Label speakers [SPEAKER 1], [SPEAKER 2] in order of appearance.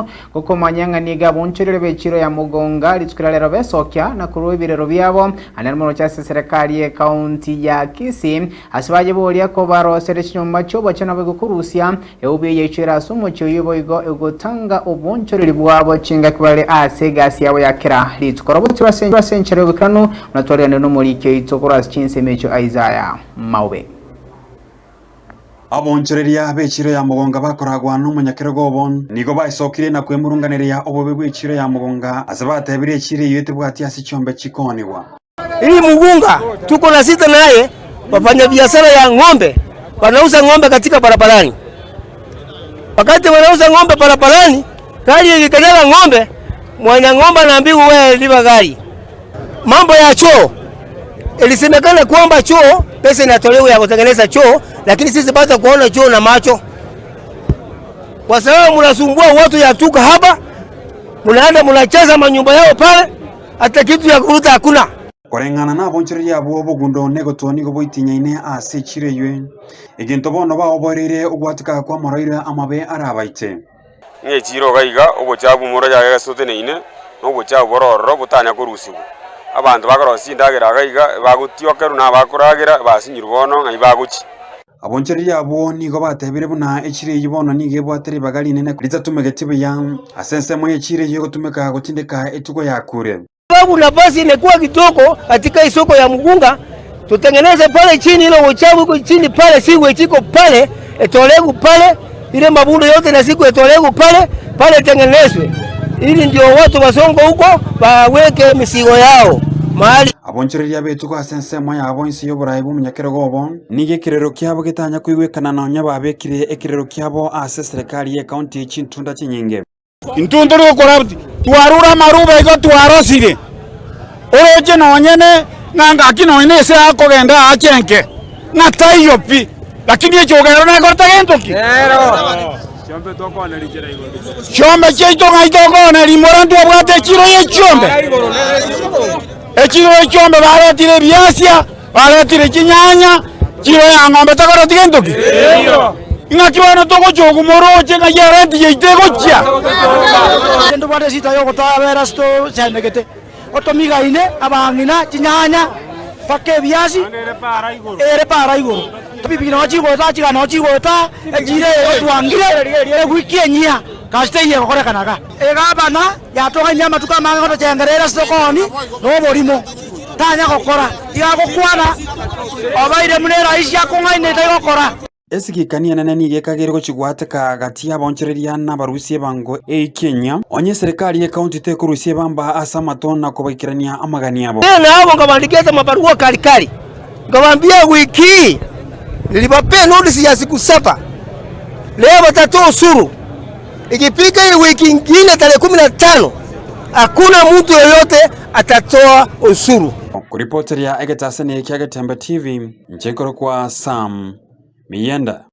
[SPEAKER 1] Boigo gokomanya ng'a nigo abonchorire b'echiro ya Mogonga rituko ria rero besokia na korua ebirero biabo ande moroche ase eserekari y'ekaunti ya Kisii ase bayeboria kobaroseria chinyomba chi'obochenu boigo korusia eubi eye echwere ase omochie oyio boigo egotanga obonchoreri bwabo chingaki bare ase egasi yabo ya kera rituko. Robotirwe ase enchera y'oboikeranu buna twariganire nomoriki oito korwa ase chinsemo echio Isaiah Maube.
[SPEAKER 2] Abonchoreria b'echiiro ya mogonga bakoragwa nomonyakerogo obo, nigo baesokirie na kwemurunganeria obobe bw'echiiro ya mogonga, ase batebirie echiiro eyio etebwati ase chiombe chikoonigwa.
[SPEAKER 3] Ili Mugunga tuko na sita naye wafanya biashara ya ng'ombe wanauza ng'ombe katika barabarani. Wakati wanauza ng'ombe barabarani, gari ikikanyaga ng'ombe, mwenye ng'ombe anaambiwa wewe lipa gari. Mambo ya choo, ilisemekana kwamba choo pesa inatolewa ya kutengeneza choo, lakini sisi bado kuona choo na macho, kwa sababu mnasumbua watu ya tuka hapa, mnaenda mnacheza manyumba yao pale, hata kitu ya kuruta hakuna.
[SPEAKER 2] Koreng'ana nabonchoreria abwo obogundo na egotwa nigo boitinyaine ase echiro eyio, egento bono baoboereire ogwateka kw'amoroiro amabe arabaite.
[SPEAKER 4] Ng'a echiiro iga iga obochafu omoro yage gesoteneine, na obochafu bore ororo botanya korusigwa. Abanto bakorosia chindagera iga iga bagotiokerwa na abakoragera basinyirwe bono ng'ai bagochia.
[SPEAKER 2] Abonchoreria abwo nigo batebire buna echiro eyio bono nigo ebwate ribaga rinene ritatumegeti buya ase ensemo y'echiro eyio egotumeka gotindeka etugo yakure.
[SPEAKER 3] Sababu nafasi imekuwa kidogo katika isoko ya Mugunga, tutengeneze pale chini ile uchafu iko chini pale, sewage iko pale, etolewe pale, ile mabundo yote na siku etolewe pale pale, itengenezwe ili ndio watu wasongo huko waweke misigo yao mahali.
[SPEAKER 2] Abonchoreria b'etugo ase ensemo yabo inse y'oboraai bw'omonyakerogo obo, nigo ekerero kiabo getanya koigwekana nonya babekire ekerero kiabo ase eserekari y'ecounty chintunda chinyinge.
[SPEAKER 5] Intwe ntori gokora twarure amaruba igo twarosire, oroche nonye ne ng'a ngaki nonye na ase akogenda aache enke, ng'a taiyo pi, lakini echogero nekorete gento ki? Chiombe chiaito ng'ai tokooneria more ntwabwate echiro ye chiombe? Echiro ye chiombe baretire ebiasia. Baretire chinyanya, chiro ya ng'ombe takoreti gento ki? Ing'aki bono togochia oguma oroche ng'ai erenti yaito egochia?
[SPEAKER 6] Ntobwate esita y'ogotoabera ase tochandegete, otomigaine abang'ina chinyanya mpaka ebiasi ere para igoro. Epikipiki nabo chigoeta chigari nabo chigoeta echiro eye otwangire ewiki enyia gasi teiyo egokorekana iga. Egavana yatogainie amatuko amange gotochengera ere ase tokoni na oborimo, tanya gokora, iga agokwana, obaire buna eraisi akong'ainete tari gokora.
[SPEAKER 2] Esigikani enene nigo ekageire gochigwateka gati y'abaonchoreria na abarusia ebango eikenya, onye eserekari y'ekaunti tekorusia ebamba ase amato na kobaikerania amagani abo.
[SPEAKER 3] Tena abo nkabandikete mabarua kari kari, nkabambia wiki hii nilibapea notice ya siku saba, leo watatoa ushuru. Ikifika hii wiki ingine tarehe 15 hakuna mtu yoyote atatoa ushuru.
[SPEAKER 2] Koripoteria egetasani kia Getembe TV, inche nkorokwa Sam Miyenda.